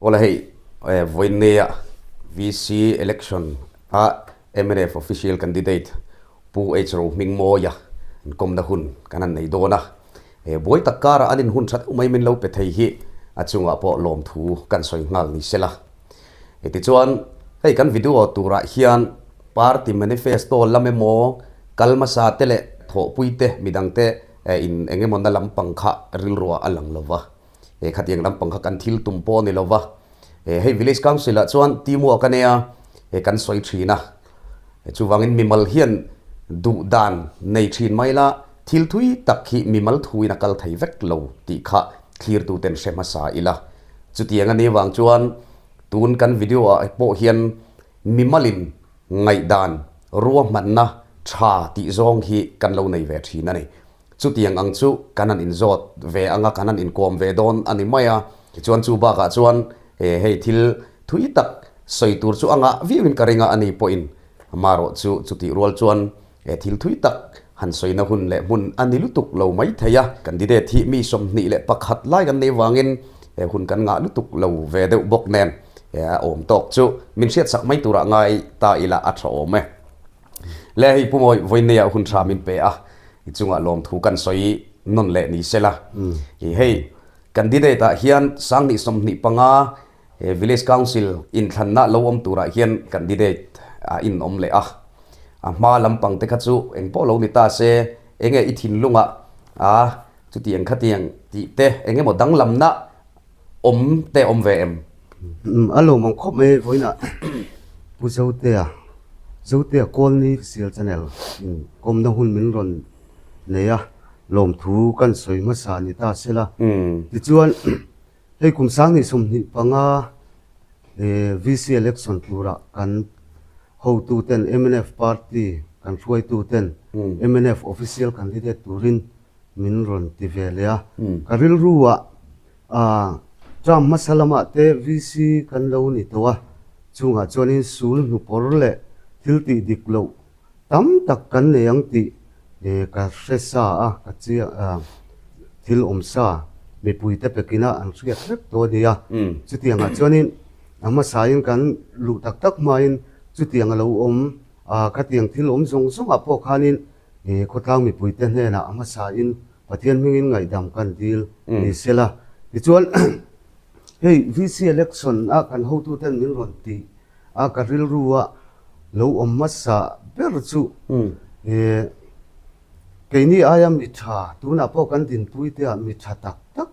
Awle hei vawiinneia VC election a mnf official candidate Pu H Rohmingmawia an kawmna hun kan han nei dawn a. Buai tak karah an inhun tha deuh mai min lo pe thei hi a chungah pawh lawmthu kan sawi nghal ni sela. Tichuan hei kan video turah hian party manifesto lam emaw kal hmasa te leh thawhpui te midangte in eng emaw na lampang kha rilruah a lang lova. He khatiang lampang kha kan thil tum pawh a ni lova. Hei village council ah chuan teamwork a nia kan sawi thin a. Chuvangin mimal hian duh dan nei thin mai la, thil thui tak hi mimal thuin a kal thei vek lo tih kha thlirtuten hre hmasa ila. Chutiang a nih vang chuan tun kan video ah pawh hian mimalin ngaihdan ruahmanna tha tih zawng hi kan lo nei ve thin a ni. Chutiang ang chu kan han inzawt ve ang a, kan han inkawm ve dawn a ni mai a. Tichuan chu bakah chuan hei thil thui tak sawi tur chu a ngah viauin ka ring a, ani pawhin amarawh chu chutih rual chuan thil thui tak han sawina hun leh hmun a ni lutuk lo mai thei a. Candidate hi mi 21 lai kan neih vangin hun kan ngah lutuk lo ve deuh bawk nen a awm tawk chu min hriatsak mai turah ngai ta ila a tha awm e. Le hei Pu Mawi vawiinneia hun tha min pe a, i chungah lawmthu kan sawi nawn leh ni sela. I hei candidate ah hian 2025 Village Council inthlanna lo awm turah hian candidate a in awm leh a. A hma lampang te kha chu engpawh lo ni ta se, enge i thinlungah a chutiang khatiang tih te engemaw danglamna awm te awm ve em? A lawmawm khawp mai vawiinah Pu Zotea, Zotea Kawlni Official Channel in kawmna hun min rawn nei a, lawmthu kan sawi hmasa ni ta se la. Tichuan hei kum 2025 VC election turah kan hotuten mnf party kan hruaituten mnf official candidate turin min rawn ti ve leh a, ka rilru ah term hmasa lamah te VC kan lo ni tawh a, chungah chuanin sul hnupawr leh thil tih dik loh tam tak kan nei ang tih ka hre sa a, ka chiang thil awm sa mipuite pekina an hriat vek tawh a ni a, chutiangah chuanin a hmasain kan luh tak tak hmain chutiang a lo awm a, khatiang thil awm zawng zawngah pawh khanin He khawtlang mipuite hnenah a hmasain Pathian hmingin ngaihdam kan dil ni sela. Tichuan hei VC election a kan hotuten min rawn tih a ka rilru a lo awm hmasa ber chu keini aia mi tha tunah pawh kan dinpui te ah mi tha tak tak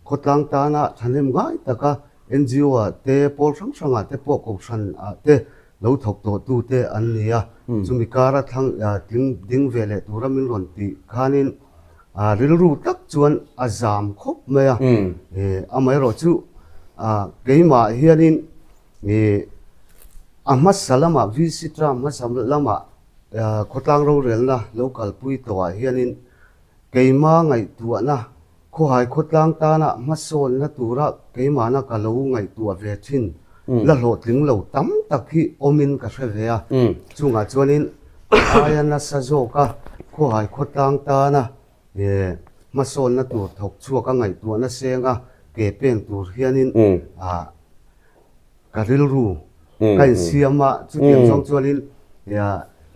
khawtlang tana thahnem ngai taka NGO ah te pawl hrang hrang ah te pawh kohhran ah te lo thawk tawh tu te an ni a, chumi kara thlang tling ding ve leh tura min rawn tih khanin rilru tak chuan a zam khawp mai a, amaherawh chu keimah hianin a hmasa lamah VC term hmasa lamah khawtlang rorelna lo kalpui tawhah hianin keima ngaihtuahna Khawhai khawtlang tana hmasawnna tura keimahna ka lo ngaihtuah ve thin la hlawhtling lo tam tak hi awmin ka hre ve a. Chungah chuanin aia nasa zawka khawhai khawtlang tana hmasawnna tur thawk chhuak a ngaihtuahna senga ke pen tur hianin ka rilru ka insiam a, chutiang zawng chuanin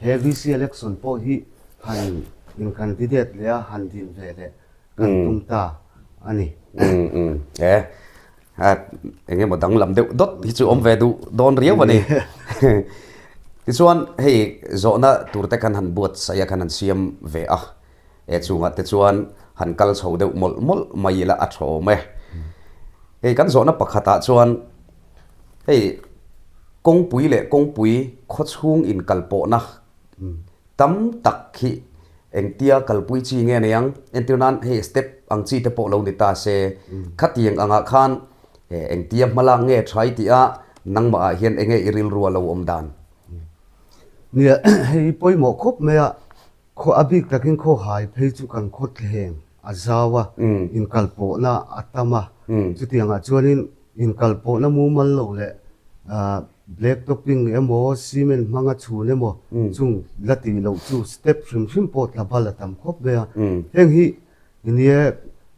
he VC election pawh hi han in candidate leh a han din ve leh kan tum ta a ni. E eng emaw danglam deuh dawt hi chu awm ve duh dawn riau a ni. Tichuan hei zawhna tur te khan han buatsaih a khan han siam ve a, e chungah te chuan han kal chho deuh mawlh mawlh mai ila a tha awm e. Hei kan zawhna pakhatah chuan hei kawngpui leh kawngpui khawchhung inkalpawhna tam tak hi engtia kalpui chi nge nei ang? Entir nan hei step ang chi te pawh lo ni ta se, khatiang angah khan engtia hmalak nge tha i tih a, nangmah ah hian enge i rilru a lo awm dan? Nia, hei pawimawh khawp mai a, khaw a bik takin khawhai phei chu kan khawthleng a zau a, inkalpawhna a tam a, chutiangah chuanin inkalpawhna mumal lo leh black topping emaw cement hmanga chhun emaw chung la tih loh chu step hrim hrim pawh tla bal a tam khawp mai a. Heng hi nia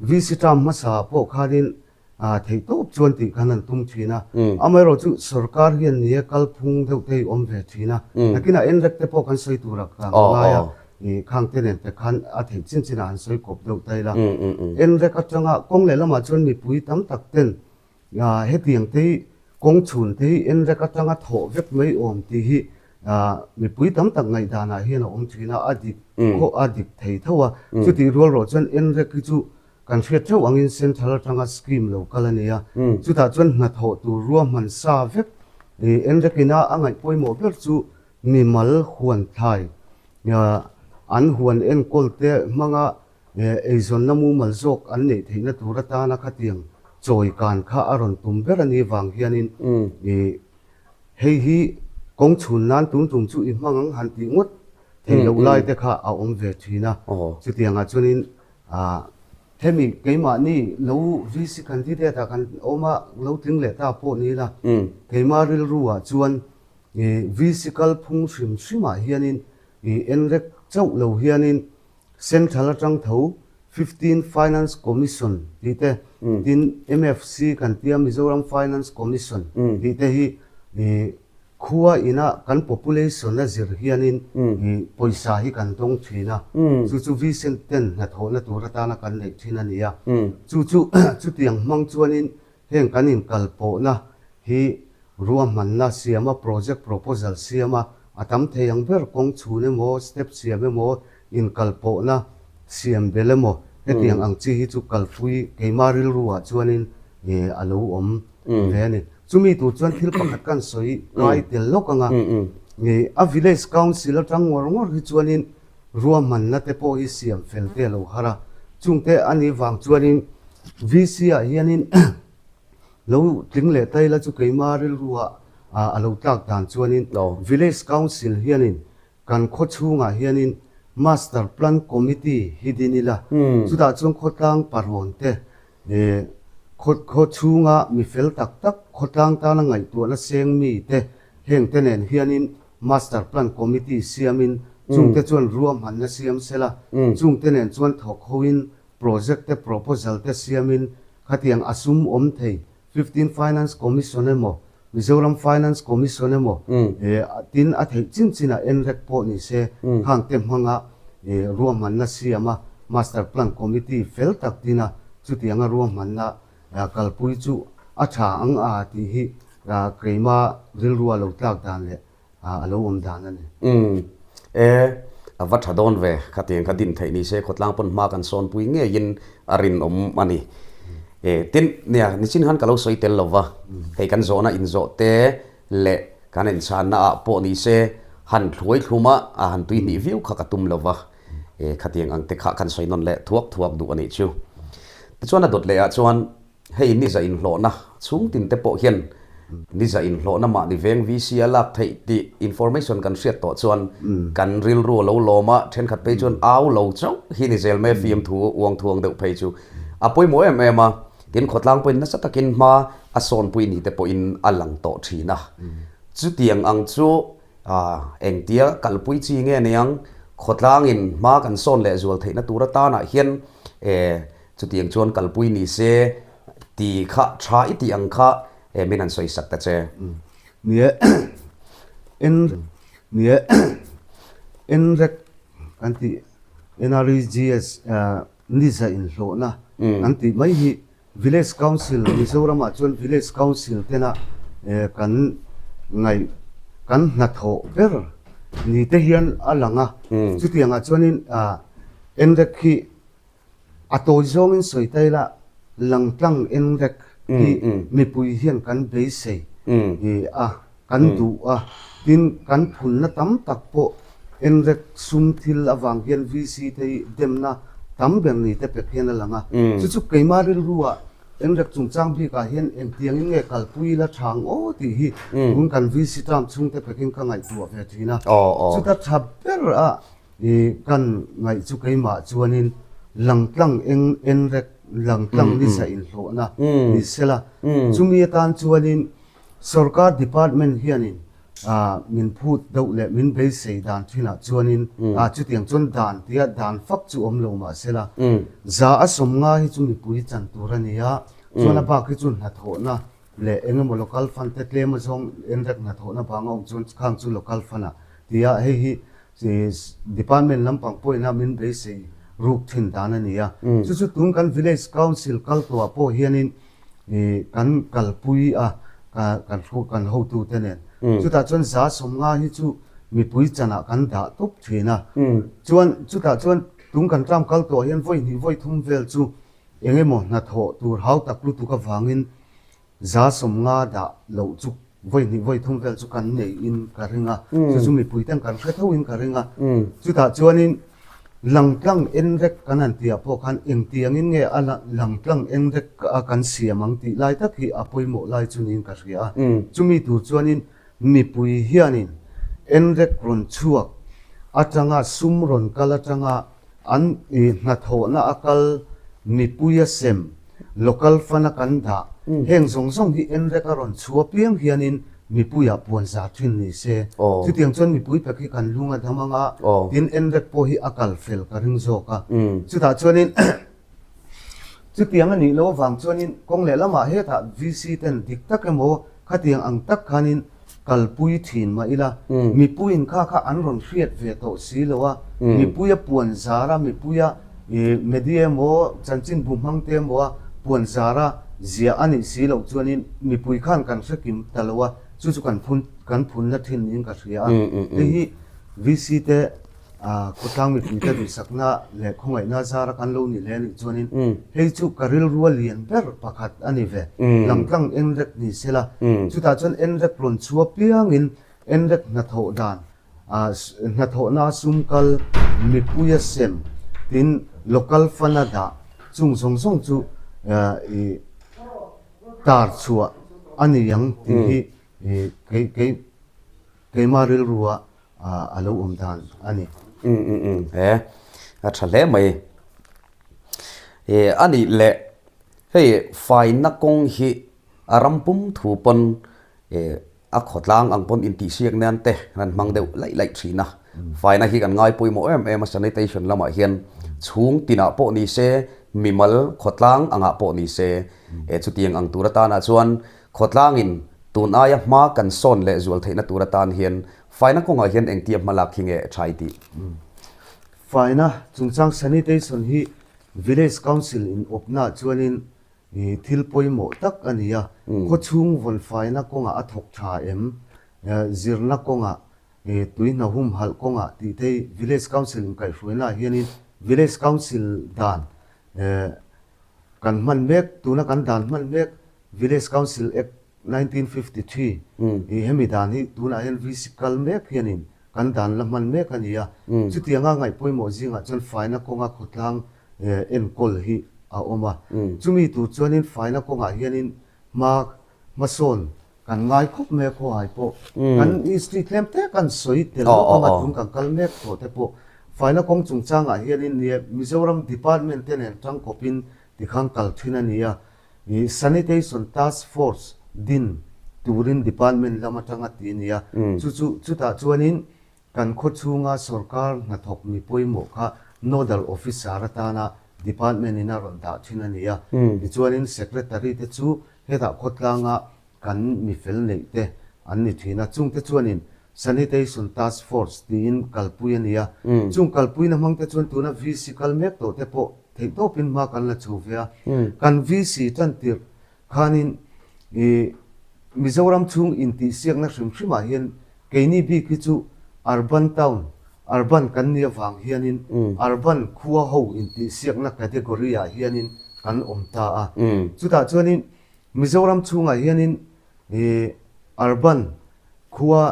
VC term hmasa pawh khanin Theih tawp chuan tih khan an tum thin a. Amaherawhchu sorkar hian ni e kalphung deuh te hi awm ve thin a. Nakinah enrek te pawh kan sawi tur a ka ngai a. Khang te nen te khan a theih chin chinah han sawi kawp deuh ta ila. Enrek atanga kawng leh lamah chuan mipui tam tak ten hetiang te hi kawng chhun te hi enrek atanga thawh vek mai awm tih hi mipui tam tak ngaihdanah hian a awm thin a. A dik a dik thei tho a. Chutih rual rawh chuan enrek hi chu Kan hriat theuh angin Central atanga scheme lo kal a ni a, chutah chuan hnathawh tur ruahman sa vek enrekina a ngaih pawimawh ber chu mimal huan thlai an huan enkawl te hmanga eizawnna mumal zawk an neih theihna tur atana khatiang chawi kan kha a rawn tum ber a nih vang hianin hei hi kawng chhun nan tun tum chu i hmang ang han tih ngawt theih loh lai te kha a awm ve thin a, chutiangah chuanin Ah, hemi keimahni lo VC candidate ah kan awm a, lo tling leh ta pawh ni ila, keimah rilru ah chuan ih VC kalphung hrim hrim ah hianin ih enrek chauh lo hianin Central atang tho 15 Finance Commission tih te, tin MFC kan tia Mizoram Finance Commission tih te hi ih Khua ina kan population a zir hianin pawisa hi kan dawng thin a, chu chu Vincent ten hnathawhna tur atana kan neih thin a ni a. Chu chu chutiang hmang chuanin heng kan inkalpawhna hi ruahmanna siama project proposal siama a tam thei ang ber kawng chhun emaw step siam emaw inkalpawhna siam bel emaw hetiang ang chi hi chu kalpui keimah rilru ah chuanin a lo awm ve a ni. Chumi tur chuan thil pakhat kan sawi ngai tel lawk ang a, a village council atang ngawr ngawr hi chuanin ruahmanna te pawh hi siam fel te a lo har a, chungte a nih vang chuanin VC ah hianin lo tling leh ta ila chu keima rilru ah a lo tlak dan chuanin village council hianin Kan khaw chhungah hianin Master Plan Committee hi din ila, chutah chuan khawtlang parawn te, khaw chhunga mi fel tak tak, khawtlang tana ngaihtuahna seng mi te, heng te nen hianin Master Plan Committee siamin chungte chuan ruahmanna siam sela, chungte nen chuan thawk hoin project te proposal te siamin khatiang a sum awm thei 15 Finance Commission emaw, Mizoram Finance Commission emaw, tin a theih chin chinah enrek pawh ni se, khangte hmanga ruahmanna siama Master Plan Committee fel tak tina chutianga ruahmanna kalpui chu a tha ang a tih hi keima rilrua lo tlak dan leh a lo awm dan a ni. Umm. E, a va tha dawn ve. Khatiang kha din theih ni se khawtlang pawn hma kan sawnpui ngeiin a rinawm a ni. E, tin, nia, nichin khan ka lo sawi tel lo va, hei kan zawhna inzawh te leh kan inchhanna ah pawh ni se han thluai thlum a, a han tui hnih viau kha ka tum lo va. E, khatiang ang te kha kan sawi nawn leh thuak thuak duh a nih chu. Tichuan a dawt leh ah chuan Hei niza inhlawhna chhung tin te pawh hian niza inhlawhna mahni veng VC a lak theih tih information kan hriat tawh chuan kan rilru a lo lawm a, thenkhat phei chuan au lo chauh hi ni zel mai fiamthu uang thuang deuh phei chu a pawimawh em em a, tin khawtlang pawhin nasa takin hma a sawnpui ni te pawhin a lang tawh thin a. Chutiang ang chu engtia kalpui chi nge niang khawtlangin hma kan sawn leh zual theihna tur atanah hian Chutiang chuan kalpui ni se ti kha tha i tih ang kha e min han sawi sak ta che. Nia en nia NREG kan tih NREGS niza inhlawhna kan tih mai hi Village Council Mizoramah chuan Village Council tena kan ngaih kan hnathawh ber ni te hian a lang a. Chutiangah chuanin NREG hi A tawi zawngin sawi ta ila, langtlang engrek hi mipui hian kan beisei a, kan duh a, tin kan phunna tam tak pawh engrek sum thil avang hian VC te hi demna tam ber ni te pek hian a lang a. Chu chu keimah rilruah engrek chungchang bikah hian engtiangin nge kalpui ila tha ang aw tih hi tun kan VC term chhungte pekin ka ngaihtuah ve thin a. Chuta tha ber a I kan ngaih chu keimah chuanin langtlang eng enrek langtlang nisa inhlawhna ni sela. Chumi atan chuanin sorkar department hianin min phut deuh leh min beisei dan thinah chuanin chutiang chuan dan tia dan fak chu awm lo mah sela. Za a sawmnga hi chu mipui chan tur a ni a. Chuan a bak hi chu hnathawhna leh eng emaw local fund te tlem azawng NREC hnathawhna vanga awm chuan khang chu local fund ah ti a, hei hi department lampang pawhin a min beisei ruk thin dan a ni a. Chu chu tun kan village council kal tawhah pawh hianin kan kalpui a kan kan hotute nen. Chutah chuan 150 hi chu mipui chanah kan dah tawp thin a. Chuan chutah chuan tun kan term kal tawhah hian vawi hnih vawi thum vel chu Eng emaw hnathawh tur hau tak lutuk avangin 150 dah loh chu vawi hnih vawi thum vel chu kan neihin ka ring a, chu chu mipui ten kan hre thoin ka ring a. Chutah chuanin langtlang enrek kan han tihah pawh khan engtiangin nge a langtlang enrek a kan siam ang tih lai tak hi a pawimawh lai chu niin ka hria a. Chumi tur chuanin mipui hianin enrek rawn chhuak atanga sum rawn kal atanga An hnathawhna a kal, mipui a sem, local fund a kan dah, heng zawng zawng hi NREC a rawn chhuah piang hianin mipuiah puan zar thin ni se. Chutiang chuan mipui pek hi kan lung a dam ang a, tin NREC pawh hi a kal fel ka ring zawk a. Chutah chuanin chutiang a nih loh avang chuanin kawng lehlamah hetah VC ten dik tak emaw khatiang ang tak khanin kalpui thin mah ila, mipuiin kha kha an rawn hriat ve tawh si lo a, mipuia puan zara, mipuia media emaw chanchinbu hmang te emaw a puan zara ziah a nih si loh chuanin mipui khan kan hre kim ta lo a, chu chu kan phun kan phunna thin niin ka hria a. Hei hi VC te Khawtlang mipuite duhsakna leh khawngaihna zara kan lo ni hle a nih chuanin hei chu ka rilrua lian ber pakhat a ni ve. Langtlang NREC ni sela, chutah chuan NREC rawn chhuah piangin NREC hnathawh dan, hnathawhna sum kal, mipuia sem, tin local fund a dah chung zawng zawng chu ih tar chhuah a ni ang tih hi kei kei keima rilrua a lo awm dan a ni. Um um um he a tha hle mai. E a nih leh hei faina kawng hi a ram pum thu pawn e a khawtlang ang pawn intihsiak nan te an hmang deuh laih laih thin a. Faina hi kan ngai pawimawh em em a sanitation lamah hian chhung tinah pawh ni se mimal khawtlang angah pawh ni se e chutiang ang tur atanah chuan Khawtlangin tun aia hma kan sawn leh zual theihna tur atan hian faina kawngah hian engtia hma lak hi nge tha i tih? Faina chungchang sanitation hi Village Council in awpnaah chuanin thil pawimawh tak a ni a. Khawchhung vawn faina kawngah a thawk tha em? Zirna kawngah, tui hna humhalh kawngah tih te hi Village Council inkaihhruainaah hianin Village Council dan kan hman mek, tuna kan dan hman mek Village Council Act 1953 i hemi dan hi tunah hian VC kal mek hianin kan dan la hman mek a ni a. Chutianga ngaih pawimawh zingah chuan faina kawnga khawtlang enkawl hi a awm a. Chumi tur chuanin faina kawngah hianin hma hmasawn kan ngai khawp mai a khawhai pawh. Kan history tlem te kan sawi tel lawk anga tun kan kal mek tawh te pawh faina kawng chungchangah hianin nia Mizoram Department te nen tangkawpin tikhan kal thin a ni a. I Sanitation Task Force din turin Department lam atanga ti a ni a, chu chu chutah chuanin kan khaw chhunga sorkar hnathawk mi pawimawh kha Nodal Officer atana Department in a rawn dah thin a ni a. Tichuanin Secretary te chu hetah khawtlanga kan mi fel neih te an ni thin a, chungte chuanin Sanitation Task Force tiin kalpui a ni a, chung kalpuina hmang te chuan tuna VC kal mek tawh te pawh theihtawpin hma kan la chho ve a, kan VC tan tirh khanin ih Mizoram chhung intihsiakna hrim hrimah hian keini bik hi chu Urban Town, Urban kan nih avang hianin Urban khua ho intihsiakna category ah hianin kan awm ta a, chutah chuanin Mizoram chhungah hianin urban khua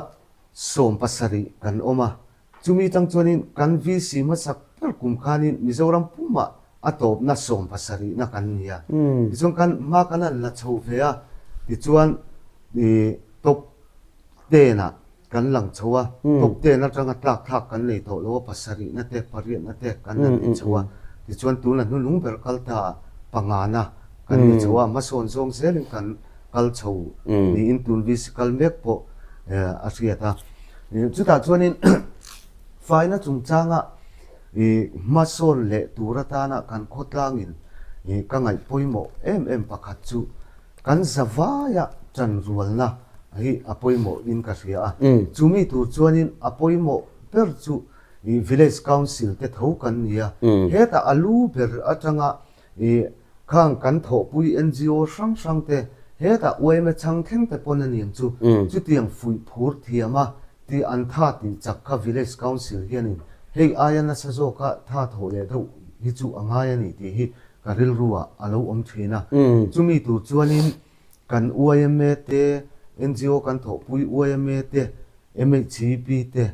17 kan awm a, chumi tang chuanin kan VC hmasak ber kum khanin Mizoram pumah a tawpna 70na kan ni a. Tichuan kan hma kan han la chho ve a, tichuan top ten-ah Kan lang chho a, top ten atanga tlak thlak kan nei tawh lo a, pasarihna te, pariatna te kan han ni chho a, tichuan tuna hnunung ber kal ta ah pangana kan ni chho a, hmasawn zawng zelin kan kal chho niin tun VC kal mek pawh a hriat a. Chutah chuanin faina chungchanga hmasawn leh tur atana kan khawtlangin. Ka ngaih pawimawh em em pakhat chu kan zavaia ṭanrualna hi a pawimawh in ka hria a. Chumi tur chuanin a pawimawh ber chu Village Council te tho kan ni a. Hetah a lu ber atanga khang kan thawhpui NGO hrang hrang te hetah yma chhang thleng te pawn a niang chu chutiang fuih phur thiam a Tih an tha tih chak kha Village Council hianin hei aia nasa zawka tha thawh leh deuh hi chu a ngai a ni tih hi ka rilru ah a lo awm thin a. Chumi tur chuanin kan yma te, ngo kan thawhpui yma te, MHCP te,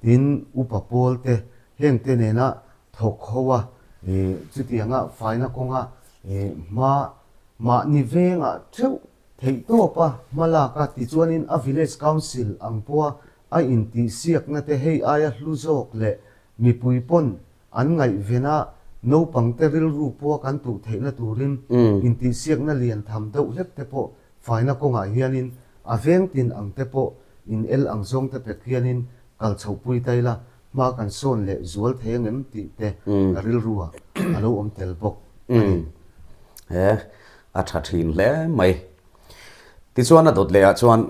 tin upa pawl te heng te nena thawk ho a, chutianga faina kawnga hma mahni vengah theuh Theihtawp a hmalak a tichuanin a Village Council ang pawha a intihsiakna te hei aia hlu zawk leh mipui pawn an ngaihven a naupangte rilru pawha kan tuh theihna turin intihsiakna lian tham deuh hlek te pawh faina kawngah hianin a veng tin ang te pawh in el ang zawng te pek hianin kal chhohpui ta ila hma kan sawn leh zual thei angem tih te ka rilru ah a lo awm tel bawk a ni. He A tha thin hle mai. Tichuan a dawt leh ah chuan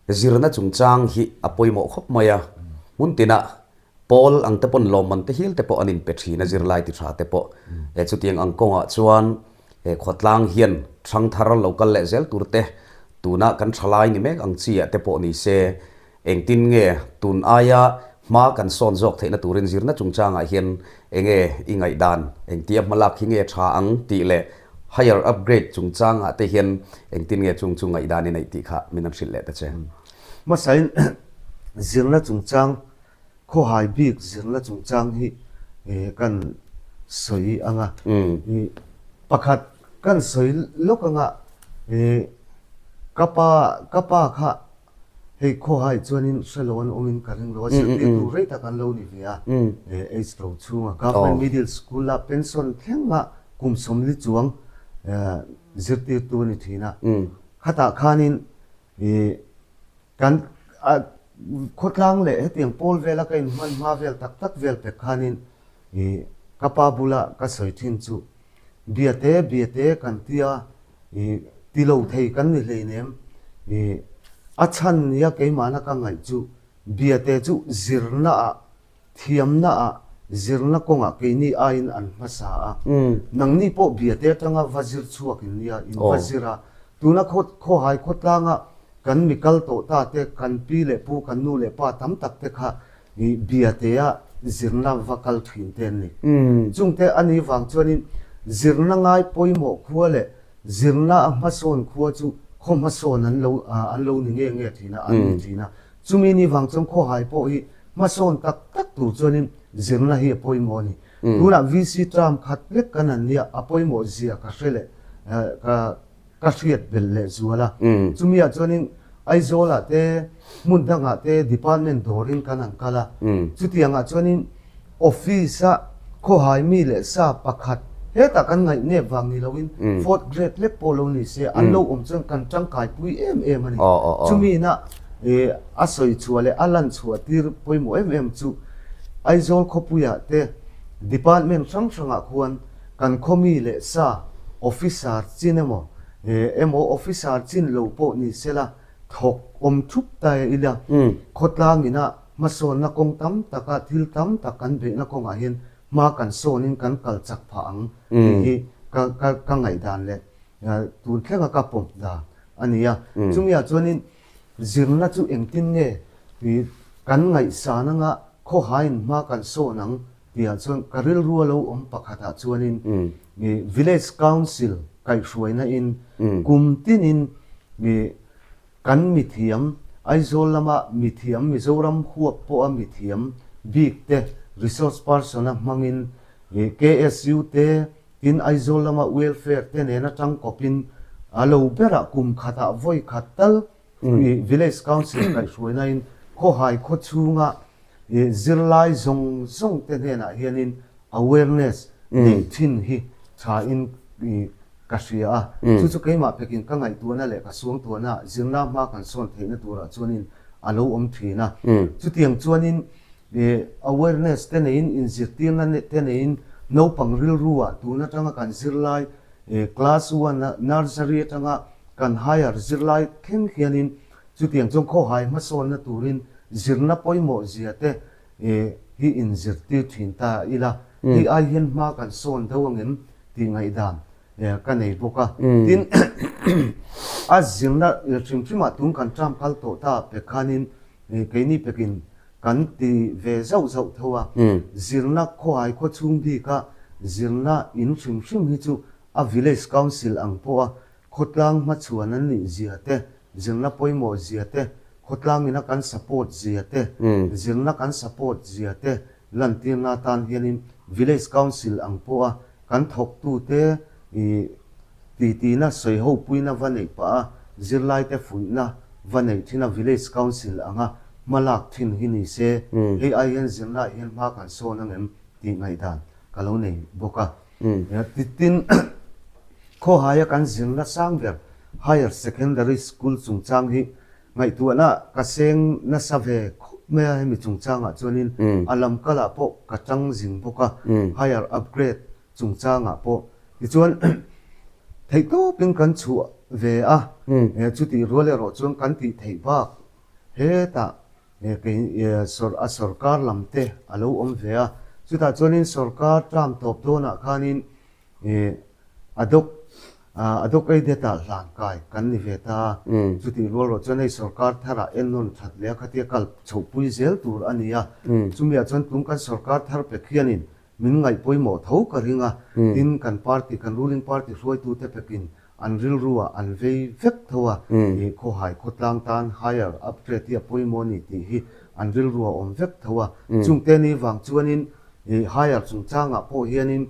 zirna chungchang hi a pawimawh khawp mai a, hmun tinah pawl ang te pawn lawmman te hial te pawh an inpe thin a zirlai ti tha te pawh. He chutiang ang kawngah chuan he khawtlang hian thangthar lo kal leh zel tur te tuna kan thalai ni mek ang chi ah te pawh ni se Engtin nge tun aia hma kan sawn zawk theihna turin zirna chungchangah hian enge i ngaihdan, engtia hmalak hi nge tha ang tih leh higher upgrade chungchangah te hian engtin nge chung chu ngaihdan i neih tih kha min an hrilh leh ta che. Hmasain zirna chungchang, khawhai bik zirna chungchang hi kan sawi ang a. Pakhat kan sawi lawk anga ka pa ka pa kha Hei khawhai chuanin hre lo an awmin ka ring lo a, zirtirtu rei tak an lo ni ve a, age lo chhunga Government Middle School a pension thlenga kum 40 chuang zirtirtu a ni thin a. Khatah khanin kan khawtlang leh hetiang pawl vela ka inhman hma vel tak tak vel pek khanin ka pa bula ka sawi thin chu Biate biate kan tia I ti lo thei kan ni hleinem. I a chhan nia keimahna ka ngaih chu Biate chu zirna ah, thiamna ah, zirna kawngah keini aiin an hmasa a. Nangni pawh Biate atanga va zir chhuak in nia, in va zir a. Tuna khaw khawhai khawtlanga kan mi kal tawh ta te, kan pi leh pu, kan nu leh pa tam tak te kha I Biatea zirna va kal thin te an ni. Chungte a nih vang chuanin zirna ngai pawimawh khua leh zirna a hmasawn khua chu khaw hmasawn an lo an lo ni nge nge thin a, an ni thin a. Chumi nih vang chuan khawhai pawh hi hmasawn tak tak tur chuanin zirna hi a pawimawh a ni. Tunah VC term khat lek kan han nia, a pawimawh zia ka hre leh ka Ka hriat belh leh zual a. Chumi ah chuanin Aizawl ah te hmun dang ah te department dawrin kan han kal a. Chutiang ah chuanin office a khawhai mi leh sa pakhat hetah kan ngaih nep vang ni loin fourth grade lek pawh lo ni se an lo awm chuan kan tangkai pui em em a ni. Chumi ina a sawi chhuah leh a lan chhuah tir pawimawh em em chu Aizawl khawpui ah te department hrang hrang ah khuan Kan khaw mi leh sa officer chin emaw emaw officer chin lo pawh ni sela thawk awm thup ta ila khawtlang ina hmasawnna kawng tam taka thil tam tak kan beihna kawngah hian hma kan sawnin kan kal chak phah ang tih hi ka ka ka ngaihdan leh tun thlenga ka pawm dan a ni a. Chumi ah chuanin zirna chu engtin nge kan ngaihsan anga khawhaiin hma kan sawn ang Tihah chuan ka rilru a lo awm pakhatah chuanin Village Council kaihhruaina in kum tinin kan mithiam Aizawl lama mithiam Mizoram huap pawha mithiam bik te resource person a hmangin KSU te tin Aizawl lama welfare te nena tangkawpin a lo berah kum khatah vawi khat tal Village Council kaihhruaina in khawhai khaw chhunga Zirlai zawng zawng te hnenah hianin awareness neih thin hi tha in ka hria a, chu chu keimah pekin ka ngaihtuahna leh ka suangtuahna zirna hma kan sawn theihna turah chuanin a lo awm thin a. Chutiang chuanin awareness te neiin inzirtirna te neiin Naupang rilru ah tun atanga kan zirlai class one a nursery atanga kan higher zirlai thleng hianin chutiang chuan khawhai hmasawnna turin zirna pawimawh zia te hi inzirtir thin ta ila, hei ai hian hma kan sawn deuh angem tih ngaihdan ka nei bawk a. Tin, a zirna hrim hrimah tun kan term kal tawh ta pek khanin keini pekin kan ti ve zauh zauh tho a. Zirna khawhai khaw chhung bika zirna in hrim hrim hi chu a village council ang pawha khawtlang hmachhuan an nih zia te, zirna pawimawh zia te, khawtlang ina kan support zia te, zirna kan support zia te lantirna atan hianin village council ang pawha kan thawktute ih titina sawihopuina va neih pah a, zirlaite fuihna va neih thin a village council anga hma lak thin hi ni se, hei ai hian zirnaah hian hma kan sawn ang em tih ngaihdan ka lo nei bawk a. Tin, khawhaia kan zirna sang ber Higher Secondary School chungchang hi ngaihtuahna ka seng nasa ve khawp mai a, hemi chungchangah chuanin a lam kalah pawh ka tang zing bawk a, Higher Upgrade chungchangah pawh. Tichuan theihtawpin kan chhuah ve a, chutih rual erawh chuan kan tih theih bak hetah Kei a sorkar lam te a lo awm ve a, chutah chuanin sorkar term tawp dawnah khanin a dawk a dawk ei detah hlan kai kan ni ve ta a, chutih rual rawh chuan hei sorkar tharah ennawn that leh a khatia kal chhohpui zel tur a ni a, chumiah chuan tun kan sorkar thar pek hianin min ngaih pawimawh tho ka ring a, tin kan party kan ruling party hruaitute pekin An rilruah an vei vek tho a, ih khawhai khawtlang tan higher upgrade hi a pawimawh a ni tih hi an rilruah awm vek tho a. Chungte ni vang chuanin ih higher chungchangah pawh hianin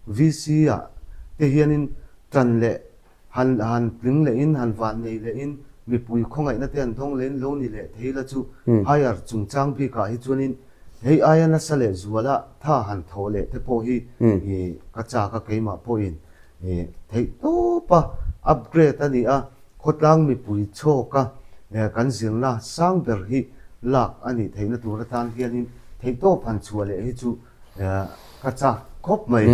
VC ah te hianin tan leh han han tling lehin han van nei lehin mipui khawngaihna te an dawng lehin lo ni leh thei la chu higher chungchang bikah hi chuanin hei aia nasa leh zuala tha han thawh leh te pawh hi ih ka chak a keimah pawhin Theih tawpa upgrade a ni a, khawtlang mipui chhawka kan zirna sang ber hi lak a nih theihna tur atan hianin theih tawp han chhuah leh hi chu ka chak khawp mai.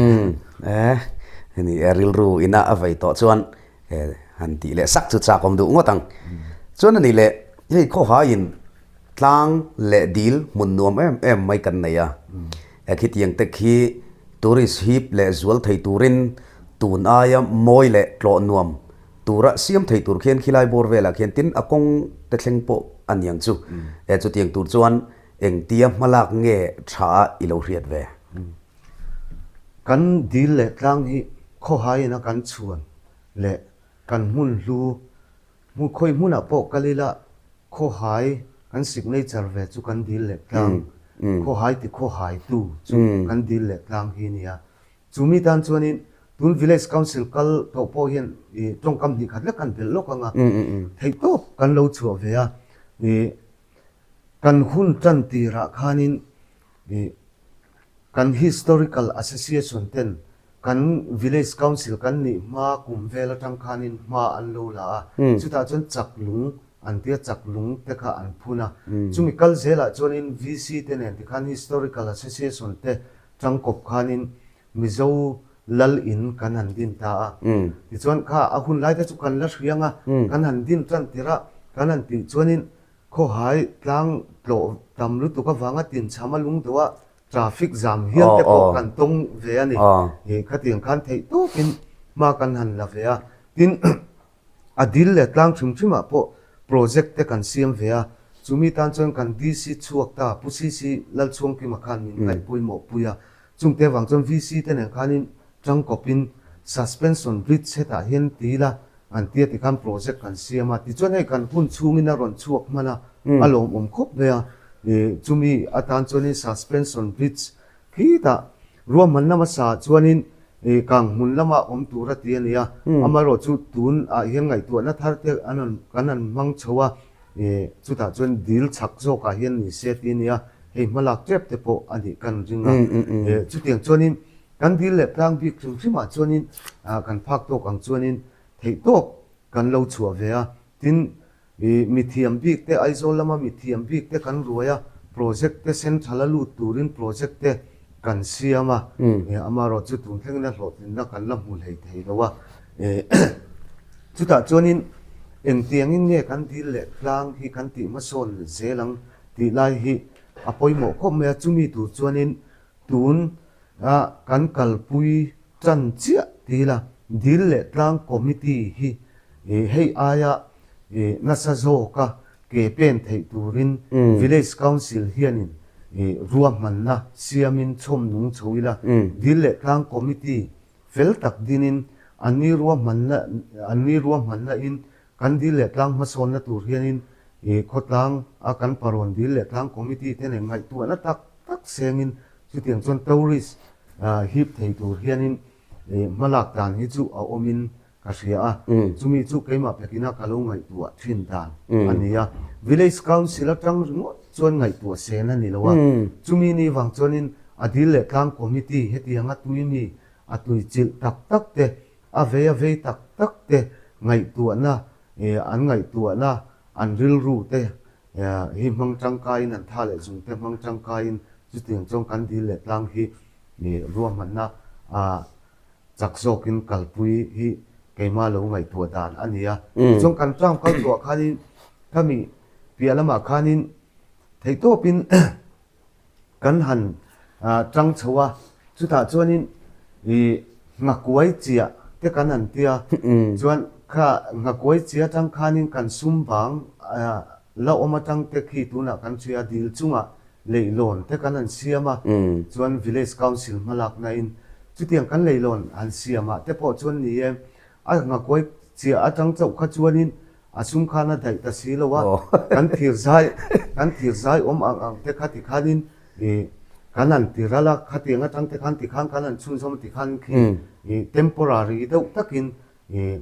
Ni e, rilru ina a vei tawh chuan han tih leh sak chu chak awm duh ngawt ang. Chuan a nih leh hei khawhaiin Tlang leh dil hmun nuam em em mai kan nei a. Khitiang te khi tourist hip leh zual thei turin tun aia mawi leh tlawh nuam tura siam thei tur khian khilai bawr velah khian tin a kawng te thleng pawh a niang chu. Chutiang tur chuan engtia hmalak nge tha a i lo hriat ve? Kan dil leh tlang hi khawhaiin a kan chhuan leh kan hmun hlu Hmu khawi hmunah pawh kal ila khawhai kan signature ve chu kan dil leh tlang, khawhai ti khawhai tu chu kan dil leh tlang hi a nia. Chu mi tan chuanin tun village council kal tawh pawh hian ih tawngkam hnih khat lek kan belh lawk ang a, theihtawp kan lo chhuah ve a, ih kan hun tan tirah khanin ih kan historical association ten Kan Village Council kan nih hma kum vel atang khanin hma an lo la a, chutah chuan chak lung an tia chak lung te kha an phun a. Chumi kal zelah chuanin VC te nen tikhan Historical Association te tangkawp khanin Mizo lal in kan han din ta a. Tichuan kha a hun lai te chu kan la hriang a, kan han din tan tirh a, kan han tih chuanin khawhai tlang tlawh tam lutuk avanga tinchham a lung deuh a, Traffic jam hial te pawh kan tawng ve a ni. Ih khatiang khan theih tawkin hma kan han la ve a. Tin, a dil leh tlang hrim hrimah pawh project te kan siam ve a. Chumi tan chuan kan DC chhuak ta Pu CC Lalchhuangkima khan min ngaih pawimawh pui a. Chungte vang chuan VC te nen khanin tangkawpin suspension bridge hetah hian ti ila an tia tikhan project kan siam a. Tichuan hei kan hun chhungin a rawn chhuak hman a, a lawmawm khawp mai a. Chumi atan chuanin suspension bridge khitah ruahmanna hmasa chuanin kang hmun lama awm tur a ti a ni a. Amaherawhchu tunah hian ngaihtuahna thar te an rawn kan han hmang chho a, chutah chuan dil chhak zawkah hian ni se ti a ni a, hei hmalak tep te pawh a nih kan ring a. Chutiang chuanin Kan dil leh tlang bik hrim hrimah chuanin kan phak tawk ang chuanin theih tawk kan lo chhuah ve a. Tin, mithiam bik te, Aizawl lama mithiam bik te kan ruai a, project te central a lut turin project te kan siam a, amaherawh chu tun thlengin a hlawhtlinna kan la hmu hlei thei lo a. Chutah chuanin engtiangin nge kan dil leh tlang hi kan tih hmasawn zel ang tih lai hi a pawimawh khawp mai a, chumi tur chuanin tun a kan kalpui tan chiah ti ila dil leh tlang committee hi hei aia nasa zawka ke pen theih turin Village Council hianin ruahmanna siamin chhawm nung chho ila dil leh tlang committee fel tak dinin anni ruahmanna anni ruahmanna in kan dil leh tlang hmasawnna tur hianin khawtlang a kan parawn dil leh tlang committee te nen ngaihtuahna tak tak sengin chutiang chuan tourist hip thei tur hianin hmalak dan hi chu a awmin ka hria a, chumi chu keimah pekina ka lo ngaihtuah thin dan a ni a. Village Council atang ringawt chuan ngaihtuah sen a ni lo a, chumi ni vang chuanin a dil leh tlang committee hetianga tui mi a tui chilh tak tak te, a vei a vei tak tak te ngaihtuahna an ngaihtuahna an rilru te hi hmang tangkaiin an tha leh zung te hmang tangkaiin chutiang chuan kan dil leh tlang hi ruahmanna a Chak zawkin kalpui hi keimah lo ngaihtuah dan a ni a. Tichuan kan term kal tawhah khanin khami piah lamah khanin theihtawpin kan han tang chho a, chutah chuanin ih nghakuai chiah te kan han tia, chuan kha nghakuai chiah atang khanin kan sum bang la awm atang te khi tunah kan hria dil chungah Leihlawn te kan han siam a, chuan Village Council hmalakna in chutiang kan leihlawn han siam ah te pawh chuan ni e, a nghakuai chiah atang chauh kha chuanin a sum khan a daih ta si lo a, kan thir zai kan thir zai awm ang ang te kha tikhanin ih kan han ti ral a, khatiang atang te khan tikhan kan han chhunzawm a tikhan khi ih temporary deuh takin ih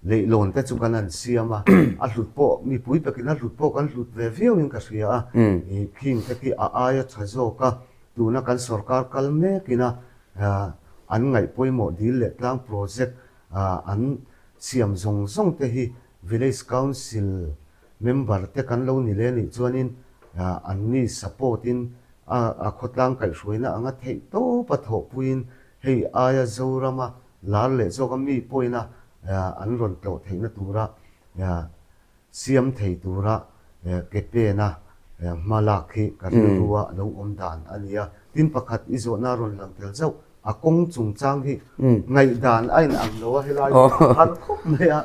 Leihlawn te chu kan han siam a, a hlut pawh mipui takin a hlut pawh kan hlut ve viauin ka hria a, khing te khi a aia tha zawk a, tuna kan sorkar kal mekin a an ngaih pawimawh dil leh tlang project an siam zawng zawng te hi Village Council member te kan lo ni leh nih chuanin anni support in a khawtlang kaihhruaina anga theih tawp a thawhpuiin hei aia Zorama Lar leh zawka mi pawina an rawn tlawh theihna tura siam thei tura ke pena hma lak hi ka rilrua lo awm dan a ni a. Tin pakhat i zawhna rawn lang tel zauh, a kawng chungchang hi ngaihdan a inang lo a, helai hi a har khawp mai a,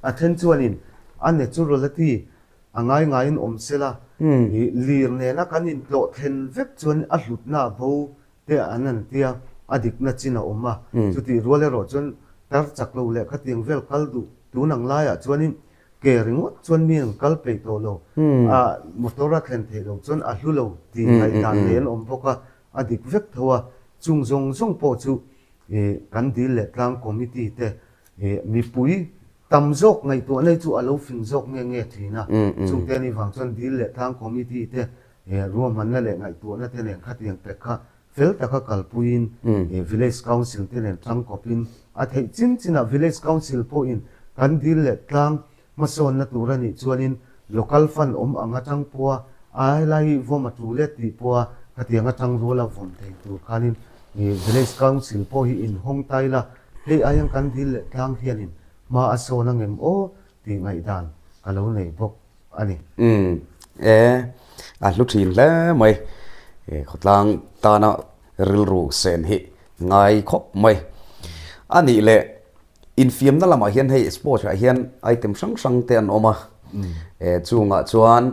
a then chuanin a naturality a ngai ngaiin awm sela, lir nena kan intlawh thlen vek chuan a hlutna a bo te an an tia, a dikna chin a awm a. Chutih rual erawh chuan tar chak lo leh khatiang vel kal duh tun ang laiah chuanin ke ringawt chuan mi an kal peih tawh lo, a motor a thlen theih loh chuan a hlu lo tih ngaihdan nei an awm bawk a, a dik vek tho a. Chung zawng zawng pawh chu kan dil leh tlang committee te mipui tam zawk ngaihtuahna hi chu a lo fing zawk nge nge thin a. Chungte anih vang chuan dil leh tlang committee te He ruahmanna leh ngaihtuahna te nen khatiang pek kha fel taka kalpuiin Village Council te nen tangkawpin a theih chin chinah Village Council pawhin kan dil leh tlang hmasawnna tur a nih chuanin Local Fund awm ang atang pawha a helai hi vawm a tul e tih pawha khatiang atang ruala vawm thei tur khanin Village Council pawh hi inhawng ta ila hei aiang kan dil leh tlang hianin hma a sawn angem aw tih ngaihdan ka lo nei bawk a ni. Umm e, a hlu thin hle mai. Khawtlang tana rilru sen hi ngai khawp mai. A nih leh infiamna lamah hian hei sports ah hian item hrang hrang te an awm a. Chungah chuan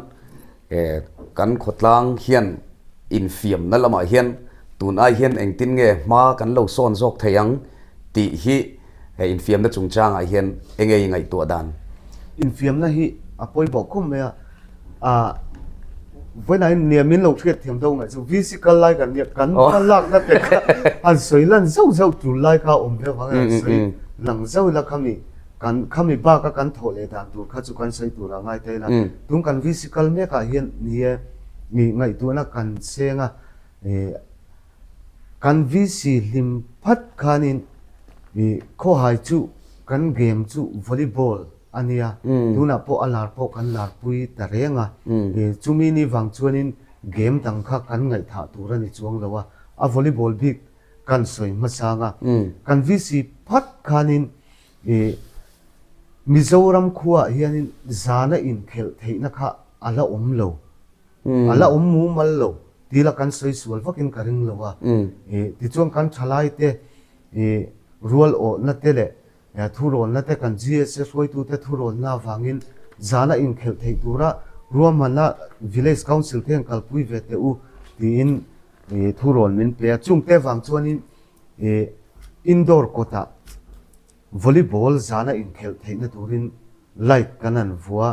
kan khawtlang hian infiamna lamah hian tun ai hian engtin nge hma kan lo sawn zawk thei ang tih hi He infiamna chungchangah hian eng nge i ngaihtuah dan? Infiamna hi a pawimawh khawp mai a, ah vawiin nia min lo hriat thiam deuh ngaih chu VC kal lai kan nia kan hma lakna te kha han sawi lan zauh zauh tul lai kha a awm viau vang a han sawi lang zauh ila khami kan khami baka kan thawh leh dan tur kha chu kan sawi tur a ngai ta ila tun kan VC kal mekah hian ni e ngaihtuahna kan seng a ih Kan VC hlim phat khanin ih khawhai chu kan game chu volleyball a nia, tunah pawh a lar pawh kan larpui ta reng a, ih chumi ni vang chuanin game dang kha kan ngaihthah tur a ni chuang lo a, A volleyball bik kan sawi hmasang a, kan VC phat khanin ih Mizoram khuaah hianin zana inkhelh theihna kha a la awm lo, a la awm mumal lo tih la kan sawi sual vakin ka ring lo a. Ih tichuan kan thalaite ih rual awhna te leh Thurawnna te kan GSA hruaitute thurawnna avangin zana inkhelh theih tura ruahmanna Village Council te hian kalpui ve teh u tiin thurawn min pe a. Chungte avang chuanin indoor kawtah volleyball zana inkhelh theihna turin light kan han vua.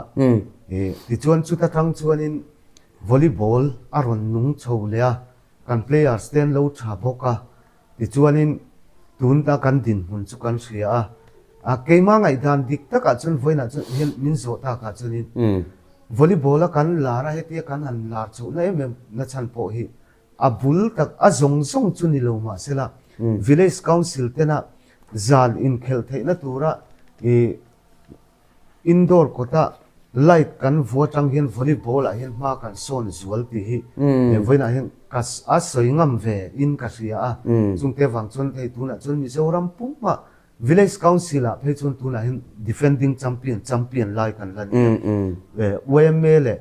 Tichuan chuta tang chuanin volleyball a rawn nung chho leh a, kan players te an lo tha bawk a. Tichuanin, tuna kan dinhmun chu kan hria a, a keimah ngaihdan dik takah chuan vawiinah chuan hian min zawh takah chuanin volleyball a kan lar a, hetia kan han lar chhohna em em na chhan pawh hi a bul tak a zawng zawng chu ni lo mahsela village council tena zan inkhelh theihna tura ih Indoor kawta light kan vu atang hian volleyball ah hian hma kan sawn zual tih hi vawiinah hian ka a sawi ngam ve in ka hria a, chungte vang chuan hei tunah chuan Mizoram pumah Village Council ah phei chuan tunah hian defending champion champion lai kan la ni a, yma leh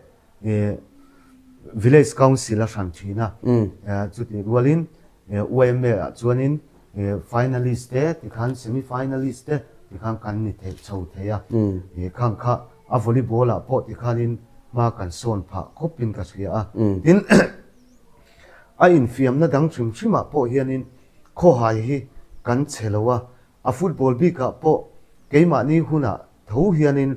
Village Council a hran thin a, chutih rualin yma ah chuanin finalist te tikhan semi finalist te tikhan kan ni theih chho thei a, khang kha a volleyball ah pawh tikhanin hma kan sawn phah khawpin ka hria a, tin a infiamna dang hrim hrim ah pawh hianin khawhai hi kan che lo a, A football bikah pawh keimahni hunah tho hianin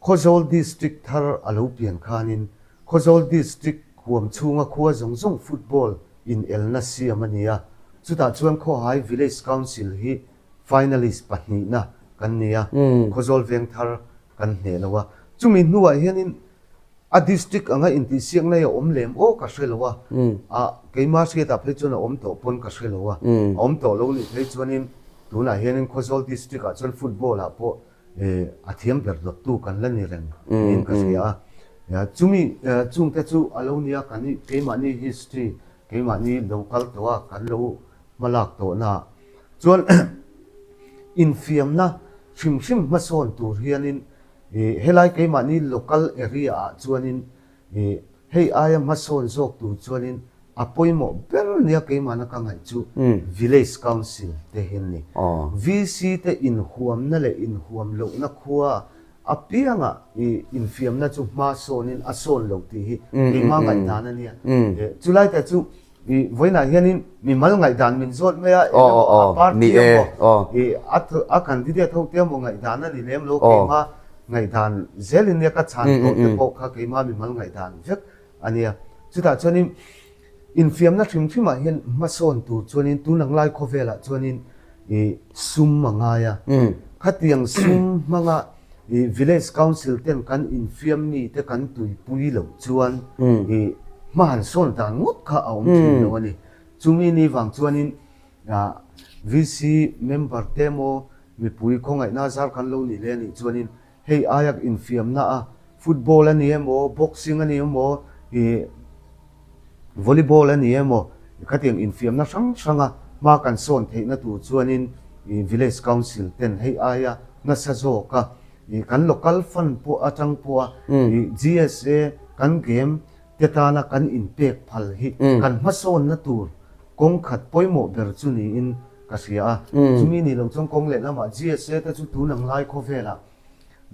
Khawzawl District thar a lo pian khanin Khawzawl District huam chhunga khua zawng zawng football inelna siam a ni a, chutah chuan Khawhai Village Council hi finalist pahnihna kan ni a, Khawzawl Vengthar kan hneh lo a. Chumi hnuah hianin A district anga intihsiakna hi a awm lem aw ka hre lo a, a keimah hriatah phei chuan a awm tawh pawn ka hre lo a, a awm tawh lo nih phei chuanin tunah hianin Khawzawl district ah chuan football ah pawh a thiam ber dawttu kan la ni reng niin ka hria a, chumi chungte chu a lo nia kan keimahni history keimahni lo kal tawh a kan lo hmalak tawhna ah chuan infiamna hrim hrim hmasawn tur hianin Ih, helai keimahni local area ah chuanin ih, hei aia hmasawn zawk tur chuanin a pawimawh ber nia keimahna ka ngaih chu Village Council te hi an ni. VC te inhuamna leh inhuam lohna khua apiangah ih, infiamna chu hma sawnin a sawn lo tih hi keimah ngaihdan a nia. Chulai te chu I vawiinah hianin mimal ngaihdan min zawt mai a, eng emaw a party emaw i a candidate ho te emaw ngaihdan a ni lem lo, keima ngaihdan zelin nia ka chhan tawh te pawh kha keima mimal ngaihdan vek a nia. Chutah chuanin infiamna hrim hrimah hian hmasawn tur chuanin tun ang lai khawvelah chuanin i sum a ngai a, khatiang sum hmanga i village council ten kan infiam mi te kan tuipui loh chuan i hma han sawn dan ngawt kha a awm thin lo a ni. Chumi ni vang chuanin VC member te emaw mipui khawngaihna zar kan lo ni leh a nih chuanin hei aia infiamna a football a ni emaw boxing a ni emaw i Volleyball a ni emaw khatiang infiamna hrang hranga hma kan sawn theihna tur chuanin Village Council ten hei aia nasa zawka kan local fund pawh atang pawha GSA kan game te tana kan inpek phal hi kan hmasawnna tur kawng khat pawimawh ber chu niin ka hria a. Chumi nih loh chuan kawng lehlamah GSA te chu tun ang lai khawvelah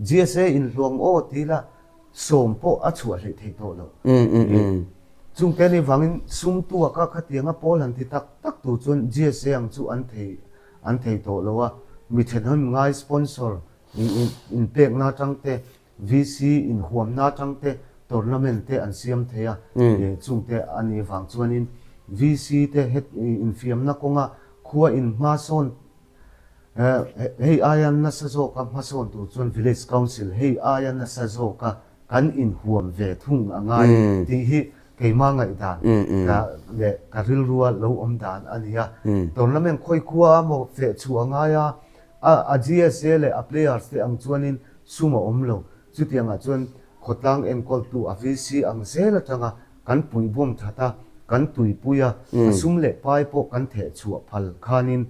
GSA inhluang aw ti ila Sawm pawh a chhuah hleih theih tawh loh. Chungte ni vangin sum tuaka khatianga pawl han ti tak tak tur chuan GSA ang chu an thei an thei tawh lo a, mi thenawm ngai sponsor inpekna atang te, VC inhuamna atang te tournament te an siam thei a, chungte a nih vang chuanin VC te het infiamna kawnga khua inhma sawn Hei aia nasa zawka hmasawn tur chuan Village Council hei aia nasa zawka kan inhuam ve thung a ngai tih hi keimah ngaihdan leh ka rilrua lo awm dan a ni a. Tournament khawi khua emaw feh chhuah a ngai a, a GSA leh a players te ang chuanin sum a awm lo. Chutiangah chuan khawtlang enkawltu a VC ang zel atanga kan puihbawm that a. kan tuipui a, a sum leh pai pawh kan theh chhuah phal khanin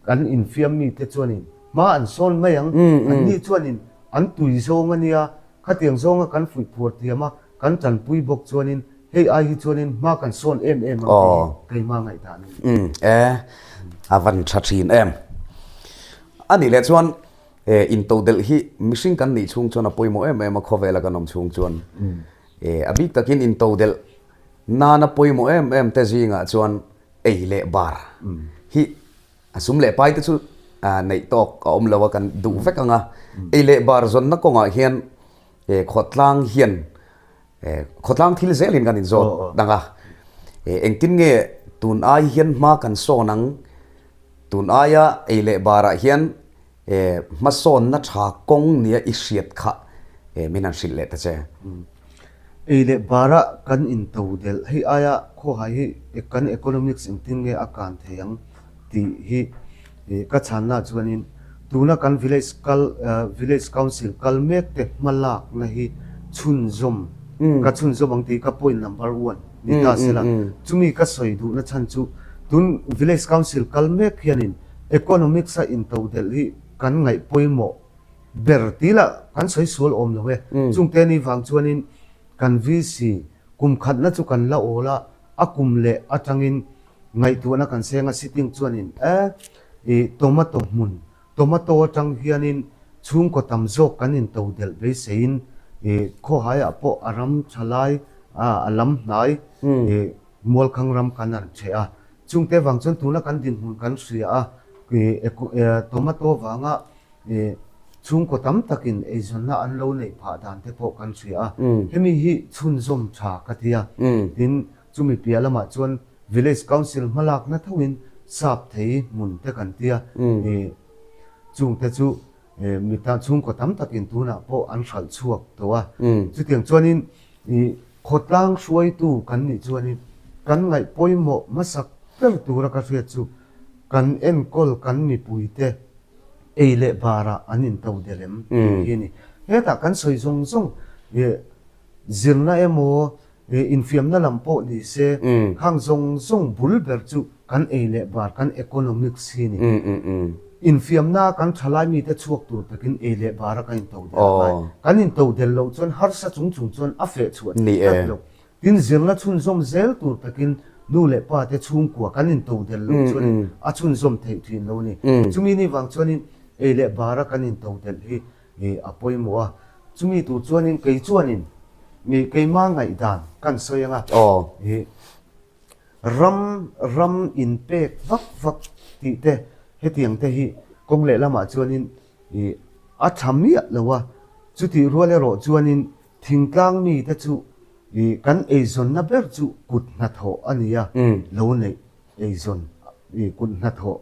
kan infiam mite chuanin hma an sawn mai ang, anni chuanin an tui zawng a nia, khatiang zawnga kan fuih phuar thiam a, kan tanpui bawk chuanin hei ai hi chuanin hma kan sawn em em ang tih hi keimah ngaihdan a ni. Umm e, a van tha thin em. A nih leh chuan intodelh hi mihring kan nih chhung chuan a pawimawh em em a, khawvela kan awm chhung chuan a bik takin intodelh nana pawimawh em em te zingah chuan ei leh bar hi a sum leh pai te chu neih tawk a awm lo a kan duh vek ang a, ei leh bar zawnna kawngah hian khawtlang hian khawtlang thil zelin kan inzawt dang a, engtin nge tun ai hian hma kan sawn ang, tun aia ei leh barah hian Hmasawnna tha kawng nia i hriat kha min han hrilh leh ta che. Ei leh bara kan into delh hei aia khawhai hi kan economics engtin nge a kan thei ang tih hi ka chhanna chuanin tuna kan village kal village council kal mek te hmalakna hi chhunzawm ka chhunzawm ang tih ka point number one ni ta sela chumi ka sawi duhna chhan chu tun village council kal mek hianin Economics a intodelh hi kan ngaih pawimawh ber tih lah kan sawi sual awm lo e. Chungte ni vang chuanin kan VC kum khatna chu kan la awl a, a kum leh atangin ngaihtuahna kan seng a, sitting chuanin e i tomato hmun, tomato atang hianin chhungkaw tam zawk kan intodelh beiseiin i khawhaiah pawh a ram tha lai a lam hnai i Mualkhang ram kan an ṭheh a, chungte vang chuan tuna kan dinhmun kan hria a, tomato vanga chhungkaw tam takin eizawnna an lo neih phah dan te pawh kan hria a, hemi hi chhunzawm tha ka ti a, tin chumi piah lamah chuan Village Council hmalakna thoin sap thei hmun te kan ti a, chungte chu mi chhungkaw tam takin tunah pawh an hralh chhuak tawh a, chutiang chuanin I khawtlang hruaitu kan nih chuanin kan ngaih pawimawh hmasak ber tura ka hriat chu kan enkawl kan mipuite ei leh barah an into del em tih hi a ni. Hetah kan sawi zawng zawng zirna emaw infiamna lam pawh ni se khang zawng zawng bul ber chu kan ei leh bar kan economics hi a ni. Infiamna kan thalai mite chhuak tur takin ei leh bara kan intodel a ngai. Kan intodel loh chuan harsa chung chung chuan a feh chhuah theih tlat lo. Tin, zirna chhunzawm zel tur takin nu leh pa te chhungkua kan intodel loh chuan a chhunzawm theih thin lo a ni. Chumi ni vang chuanin ei leh bara kan intodelh hi a pawimawh a. Chumi tur chuanin kei chuanin keimah ngaihdan kan sawi ang a. Ram ram inpek vak vak tih te hetiang te hi kawng lehlamah chuanin ih a tha miah lo a, chutih rual erawh chuanin thingtlang mite chu ih kan eizawnna ber chu kut hnathawh a ni a, lo neih eizawn ih kut hnathawh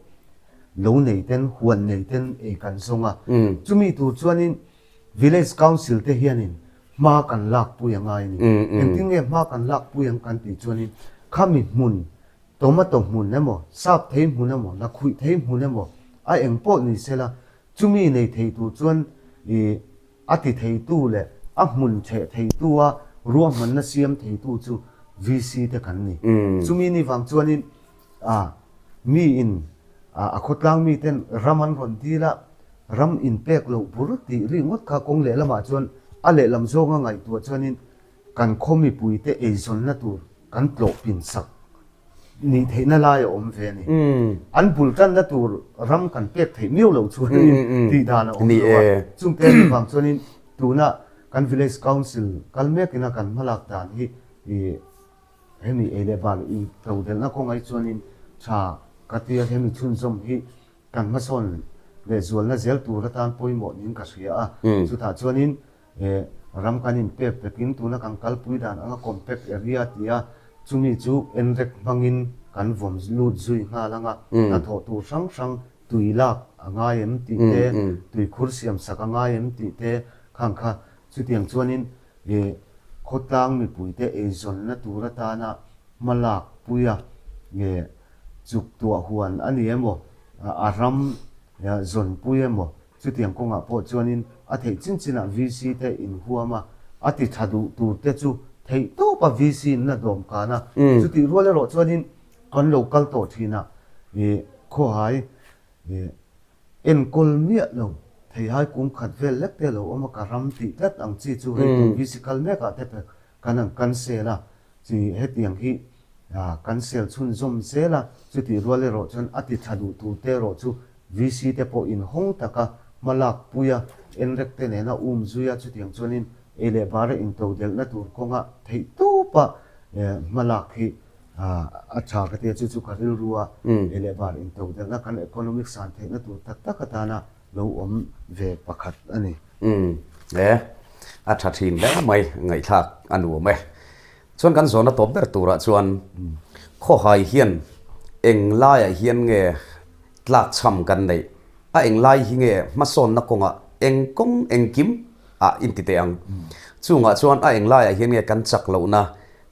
lo nei ten huan nei ten ei kan zawng a, chumi tur chuanin Village Council te hianin hma kan lakpui a ngai a ni. Engtin nge hma kan lakpui ang kan tih chuanin khami hmun, tomato hmun emaw, sap thei hmun emaw, lakhuih thei hmun emaw a eng pawh ni sela chumi nei thei tur chuan ih a ti theitu leh a hmun chheh theitu a ruahmanna siam theitu chu VC te kan ni. Chumi ni vang chuanin A, miin a khawtlang miten ram an rawn dil a, ram inpek loh bur tih ri ngawt kha kawng lehlamah chuan a lehlam zawnga ngaihtuah chuanin kan khaw mipuite eizawnna tur kan tlawh pinsak nih theihna lai a awm ve a ni. An bul tanna tur ram kan pek theih miau loh chuanin tih dan a awm lo a, chungte anih vang chuanin tuna kan Village Council kal mekina kan hmalak dan hi Hemi ei leh bal in todelhna kawngai chuanin tha ka tia hemi chhunzawm hi kan hmasawn leh zualna zel tur atan pawimawh niin ka hria a. Chutah chuanin ram kan inpek pekin tuna kan kalpui dan anga compact area tia chumi chu enrek hmangin kan vawm lut zui nghal anga hnathawh tur hrang hrang tui lak a ngai em tih te, tuikhur siamsak a ngai em tih te khang kha chutiang chuanin I khawtlang mipuite eizawnna tur atana hma lak pui a, nge chuk tuah huan a ni emaw, a ram zawnpui emaw, chutiang kawngah pawh chuanin a theih chin chinah VC te inhuam a, a ti tha duh tur te chu theih. Theih tawpa VC in a dawm kan a, chutih rual erawh chuanin kan lo kal tawh thin a, ih khawhai ih enkawl miah lo theihai kum khat vel lek te a lo awm a, ka ram tih tlat ang chi chu hei tun VC kal mek ah te pek kan han cancel a, chi hetiang hi cancel chhunzawm zel a, chutih rual erawh chuan a ti tha duh tur te erawh chu VC te pawh inhawng taka hma lak pui a, enrek te nena um zui a, chutiang chuanin ei leh bara intodelhna tur kawnga theih tawpa hma lak hi a tha ka ti a, chu chu ka rilru a, ei leh bar intodelhna kan economic san theihna tur tak tak atana lo awm ve pakhat a ni. Umm, e, a tha thin hle mai, ngaihthlak a nuam e. Chuan kan zawhna tawp ber turah chuan khawhai hian eng laiah hian nge tlakchham kan neih? A eng lai hi nge hmasawnna kawngah eng kawng engkim ah in ti teh ang? Chungah chuan a eng laiah hian nge kan chak lohna,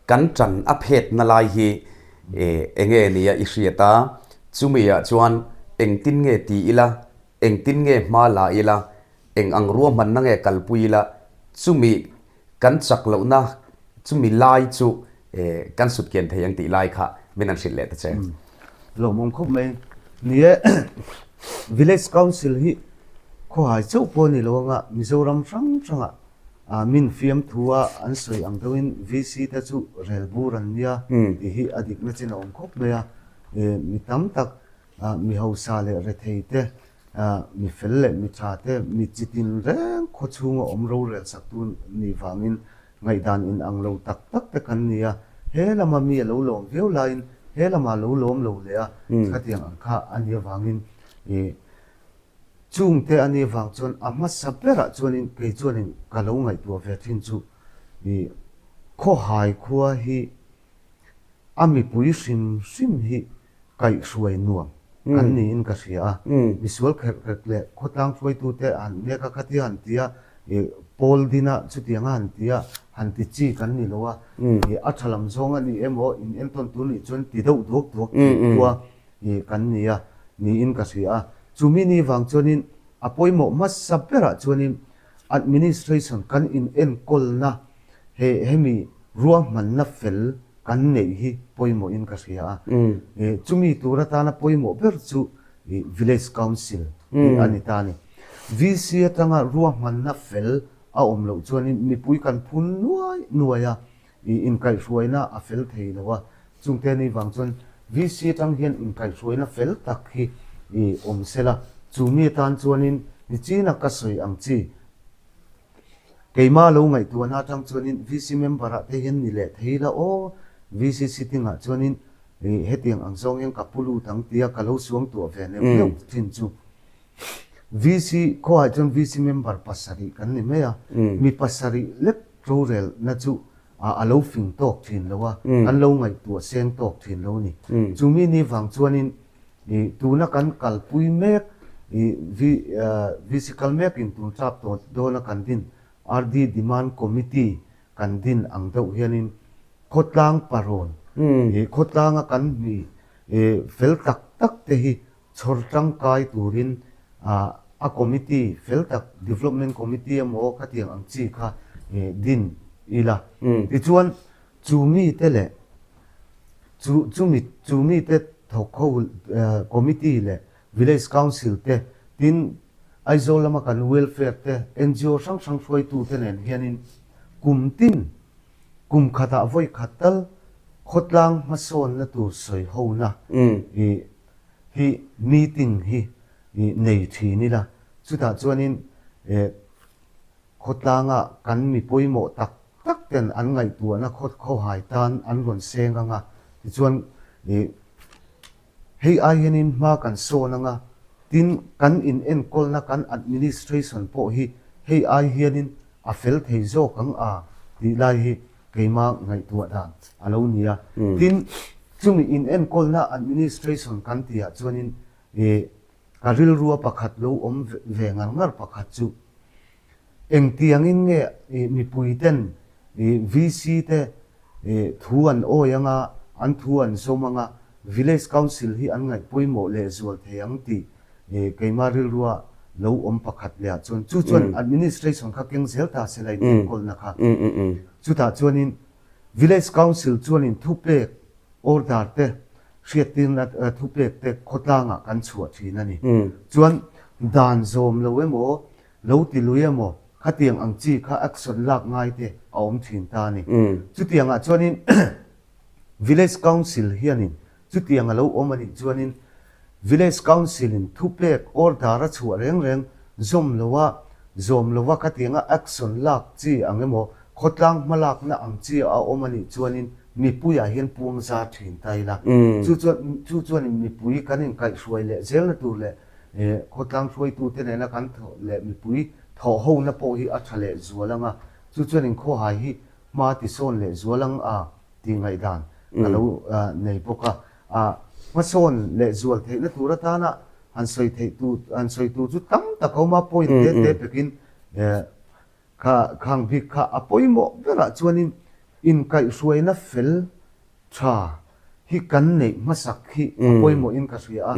kan tan a phetna lai hi eng nge nia i hriat a? Chumi ah chuan engtin nge ti ila, engtin nge hma la ila, eng ang ruahmanna nge kalpui ila, chumi Kan chak lohna chumi lai chu kan sut kian thei ang tih lai kha min an hrilh leh ta che. Lawmawm khawp mai. Ni e, Village Council hi khawhai chauh pawh a ni lo anga Mizoram hrang hrangah min fiamthu a an sawi ang deuhin VC te chu rel bur an nia tih hi a dikna chin a awm khawp mai a. Mi tam tak mi hausa leh rethei te Mi fel leh mi tha te, mi chi tin reng khaw chhunga awm rorel saktu nih vangin ngaihdan in ang lo tak tak te kan ni a, he lama mi a lo lawm viau laiin he lama a lo lawm lo leh a, khatiang ang kha a nih avangin ih chungte a nih avang chuan a hmasa berah chuanin kei chuanin ka lo ngaihtuah ve thin chu ih khawhai khua hi a mipui hrim hrim hi kaihhruai nuam kan niin ka hria a. Misual kherh rek leh khawtlang hruaitute han nek a, khatia han ti a, ih pawl dina chutiang a han ti a, han ti chi kan ni lo a, ih a tha lam zawng a ni emaw in entawn tur nih chuan ti deuh duak duak thei khua ih kan ni a niin ka hria a. Chumi ni vang chuanin a pawimawh hmasa berah chuanin administration kan inenkawlna he hemi ruahmanna fel kan neih hi pawimawhin ka hria a. Chumi tur atana pawimawh ber chu Village Council hi a ni ta a ni. VC atanga ruahmanna fel a awm loh chuanin mipui kan phun nuai nuai a, inkaihhruaina a fel thei lo a. Chungte ni vang chuan VC atang hian inkaihhruaina fel tak hi awm sela, chumi atan chuanin nichina ka sawi ang chi Keimah lo ngaihtuahna atang chuanin VC member ah te hian ni leh thei ila aw, VC sitting ah chuanin hetiang ang zawng hian ka pu lut ang tia ka lo suangtuah ve neuh neuh thin chu. VC khuaah chuan VC member pasarih kan ni mai a, mi pasarih lek rorelna chu a lo fing tawk thin lo a, kan lo ngaihtuah seng tawk thin lo a ni. Chumi ni vang chuanin I tuna kan kalpui mek i VC kal mekin tun tlak tawh dawna kan din RD Demand Committee kan din ang deuh hianin khawtlang parawn i khawtlanga kan mi fel tak tak te hi chhawr tangkai turin a committee fel tak Development Committee emaw khatiang ang chi kha din ila. Tichuan Chu mite leh chu chumi chu mite thawk ho committee leh village council te tin Aizawl lama kan welfare te NGO hrang hrang hruaitu te nen hianin kum tin kum khatah vawi khat tal khawtlang hmasawnna tur sawi hona i hi meeting hi i nei thin ila chutah chuanin Khawtlanga kan mi pawimawh tak tak ten an ngaihtuahna khaw khawhai tan an rawn seng ang a, tichuan ih hei ai hianin hma kan sawn ang a, tin kan in enkawlna kan administration pawh hi hei ai hianin a fel thei zawk ang a tih lai hi keima ngaihtuah dan a lo ni a. Tin chumi in enkawlna administration kan tihah chuanin ih Ka rilrua pakhat lo awm ve ngar ngar pakhat chu engtiangin nge mipui ten VC te thu an awi anga, an thu an zawm anga, Village Council hi an ngaih pawimawh leh zual thei ang tih keima rilrua lo awm pakhat leh ah chuan chu chuan administration kha keng zel ta se la in enkawlna kha. Chutah chuanin. Village Council chuanin thupek order te hriattirna thupek te khawtlangah kan chhuah thin a ni. Chuan dan zawm lo emaw, lo ti lui emaw khatiang ang chi kha action lak ngai te a awm thin ta a ni. Chutiangah chuanin Village Council hianin chutiang a lo awm a nih chuanin Village Council-in thupek order a chhuah reng reng zawm loa zawm lova khatianga action lak chi ang emaw khawtlang hmalakna ang chi a awm a nih chuanin mipuiah hian puang zar thin ta ila. Chu chuan chu chuanin mipui kan inkaihhruai leh zelna tur leh khawtlang hruaitute nena kan thawh leh mipui thawhhona pawh hi a tha leh zual ang a, chu chuanin khawhai hi hma tisawn leh zual ang a tih ngaihdan ka lo nei bawk a. A hmasawn leh zual theihna tur atana han sawi theih tur han sawi tur chu tam tak a awm a, point te te pekin kha khang bik kha a pawimawh berah chuanin inkaihhruaina fel tha hi kan neih hmasak hi a pawimawhin ka hria a,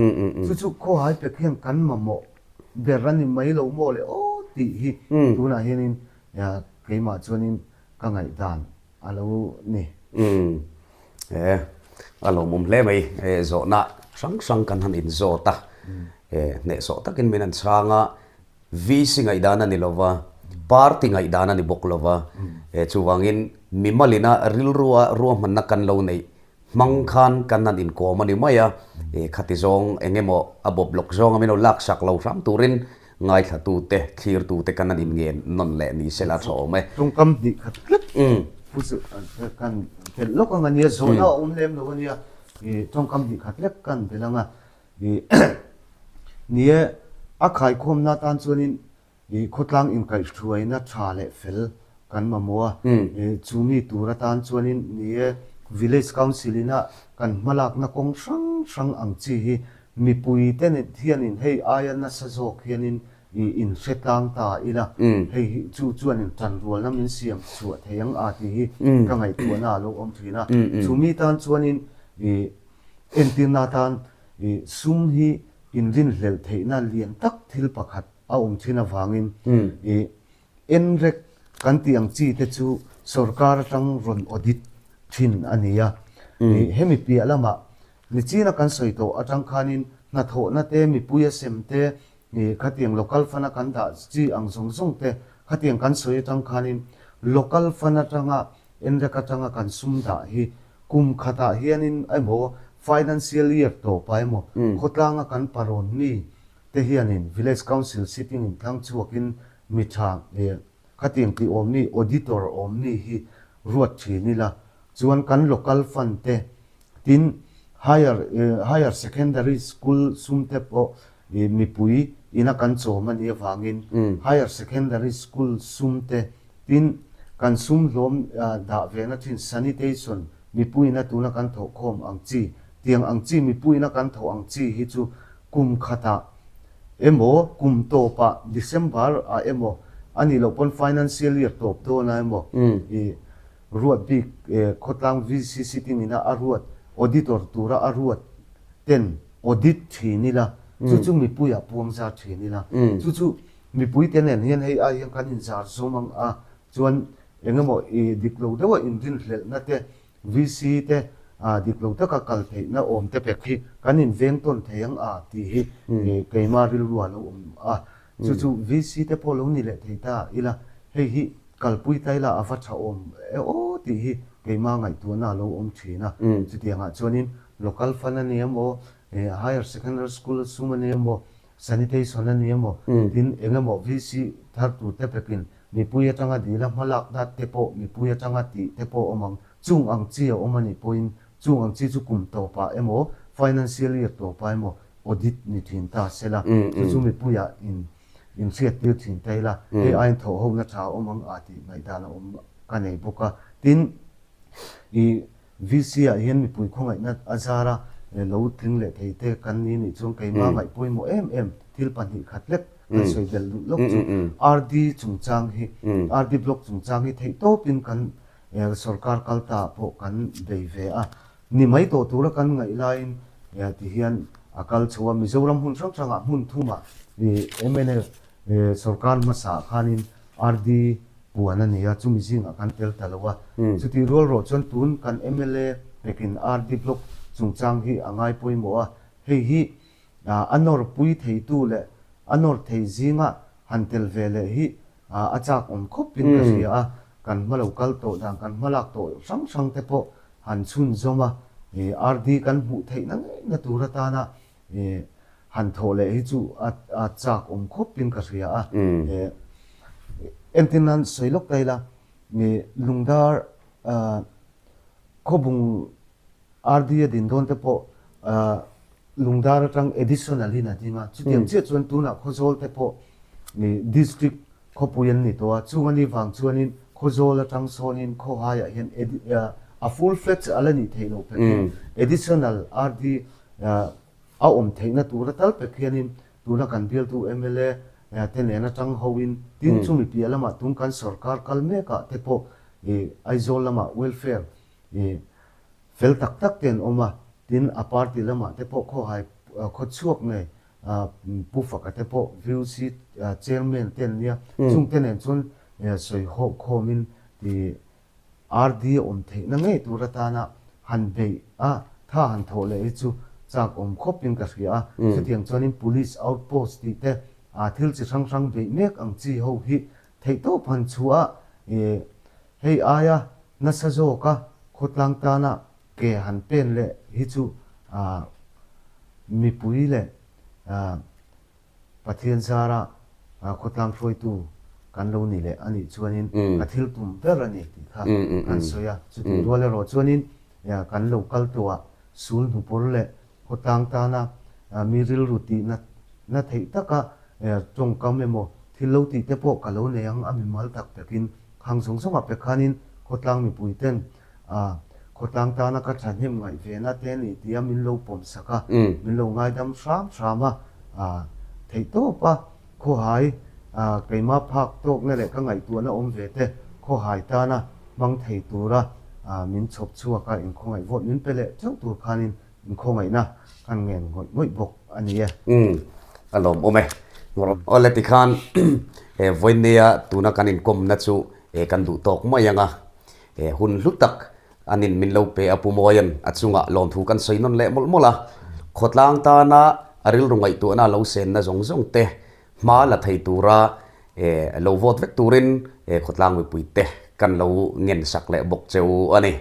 chu chu khawhai pek hian kan mamawh ber a ni mai lo maw le aw tih hi tunah hianin keimah chuanin ka ngaihdan a lo ni. Umm e, a lawmawm hle mai. E, zawhna hrang hrang kan han inzawt a, e, hnehsawh takin min han chhang a, VC ngaihdan a ni lo va, party ngaihdan a ni bawk lo va, e, chuvangin mimalina rilrua ruahmanna kan lo neih Hmang khan kan han inkawm a ni mai a, e khati zawng eng emaw a bawp lawk zawnga min lo laksak lo hram turin ngaithlatute, thlirtute kan han inngen nawn leh ni sela tha awm e. Tawngkam hnih khat tlat pu chu kan belh lawk ang a nia, zawhna a awm lem lo a nia, i tawngkam hnih khat lek kan belh ang a, i ni e a khaikhawmna atan chuanin I khawtlang inkaihhruaina tha leh fel kan mamawh a, chu mi tur atan chuanin ni e, Village Council ina kan hmalakna kawng hrang hrang ang chi hi mipui te hianin hei aia nasa zawk hianin i inhre tlang ta ila, hei hi chu chuanin tanrualna min siam chhuah thei ang a tih hi ka ngaihtuahna a lo awm thin a. Chu mi tan chuanin i entirna atan i sum hi inrinhlelh theihna lian tak thil pakhat a awm thin avangin i enrek kan tih ang chi te chu sorkar atang rawn audit thin a ni a. I hemi piah lamah nichina kan sawi tawh atang khanin hnathawhna te, mipui a sem te, i khatiang local fund a kan dah chi ang zawng zawng te khatiang kan sawi atang khanin local fund atanga enrek atanga kan sum dah hi kum khatah hianin emaw financial year tawpah emaw khawtlanga kan parawn mi te hianin Village Council sitting in thlang chhuakin mi tha eh khatiang tih awm mi Auditor awm mi hi ruat thin ila chuan kan local fund te tin Higher eh Higher Secondary School sum te pawh ih mipui ina kan chawm a nih avangin Higher Secondary School sum te tin kan sum hlawm dah vena thin Sanitation mipuiina tuna kan thawhkhawm ang chi tiang ang chi mipuiina kan thawh ang chi hi chu Kum khatah emaw, kum tawpah, December ah emaw, a nih loh pawn financial year tawp dawnah emaw i ruat bik khawtlang VC sitting ina a ruat auditor tura a ruat ten audit thin ila, chu chu mipuiah puang zar thin ila, chu chu mipui te nen hian hei ai hian kan inzar zawm ang a, chuan eng emaw i dik lo deuha inrinhlelhna te VC te dik lo taka kal theihna awm te pek hi kan inveng tawn thei ang a tih hi keima rilru a lo awm a. Chu chu VC te pawh lo ni leh thei ta ila hei hi kalpui ta ila a va tha awm e aw tih hi keima ngaihtuahna a lo awm thin a. Chutiangah chuanin local fund a ni emaw, higher secondary school sum a ni emaw, sanitation a ni emaw tin eng emaw VC thar tur te pekin mipui atanga dila hmalakna te pawh mipui atanga tih te pawh awm ang. Chung ang chi a awm a nih pawhin chung ang chi chu kum tawpah emaw financial year tawpah emaw audit ni thin ta sela chu chu mipuiah in inhriattir thin ta ila hei aiin thawhhona tha a awm ang a tih ngaihdan a awm ka nei bawk a. Tin, i VC ah hian mipui khawngaihna a zar a, lo tling leh thei te kan ni nih chuan keimah ngaih pawimawh em em thil pahnih khat lek kan sawi belh duh lawk chu RD chungchang hi RD block chungchang hi theih tawpin kan sorkar kal ta ah pawh kan bei ve a, ni mai tawh tura kan ngaih laiin ti hian a kal chho a, Mizoram hmun hrang hrangah hmun thumah mnf sorkar hmasa ah khanin RD. puan a ni a, chumi zingah kan tel ta lo a. Chutih rual rawh chuan tun kan mla pekin RD Block chungchang hi a ngai pawimawh a, hei hi a nawrpui theitu leh a nawr thei zinga han tel ve leh hi a chak awm khawpin ka hria a, kan hma lo kal tawh dan, kan hma lak tawh hrang hrang te pawh han chhunzawm a, RD kan hmuh theihna ngeina tur atana han thawh leh hi chu a chak awm khawpin ka hria a. Entir nan sawi lawk ta ila, Lungdar khawbung RD a din dawn te pawh Lungdar atang additional in a ding a, chutiang chiah chuan tunah Khawzawl te pawh district khawpui an ni tawh a, chung a nih vang chuanin Khawzawl atang sawnin Khawhaiah hian a full fledged a la nih theih loh pek additional RD a awm theihna tura tal pek hianin tuna kan bialtu mla te nen atang hoin tin chumi piah lamah tun kan sorkar kal mekah te pawh Aizawl lamah welfare Fel tak tak te an awm a, tin a party lamah te pawh khawhai khawchhuak ngei Pu Faka te pawh VUC chairman te an nia, chung te nen chuan sawi hawh khawmin ti RD a awm theihna ngei tur atana han beih a, tha han thawh leh hi chu chak awm khawpin ka hria a, chutiang chuanin police outpost tih te thil chi hrang hrang beih mek ang chi ho hi theihtawp han chhuah a, Hei aia nasa zawka khawtlang tana ke han pen leh hi chu mipui leh Pathian zara khawtlang hruaitu kan lo ni leh a nih chuanin ka thil tum ber a ni tih kha kan sawi a. Chutih rual erawh chuanin kan lo kal tawhah sul hnupawr leh khawtlang tana mi rilru tih na theih taka tawngkam emaw thil lo tih te pawh ka lo nei ang a mimal tak takin Khang zawng zawngah pe khanin khawtlang mipui ten khawtlang tana ka thahnem ngaih ve na te ni tia min lo pawm sak a, min lo ngaidam hram hram a, theihtawp a khawhai keimah phak tawkna leh ka ngaihtuahna awm ve te khawhai tana hmang thei tura min chhawp chhuak a, inkhawngaih vote min pe leh theuh tur khanin Inkhawngaihna kan ngen ngawih ngawih bawk a ni e. Umm, a lawmawm e. Awle tikhan he vawinia tuna kan inkawmna chu kan duh tawk mai ang a, he hun hlu tak anin min lo pe a Pu Mawian a chungah lawmthu kan sawi nawn leh mawlh mawlh a, khawtlang tana a rilru ngaihtuahna lo senna zawng zawng te hma la thei tura lo vote vek turin khawtlang mipui te kan lo ngen sak leh bawk che u a ni.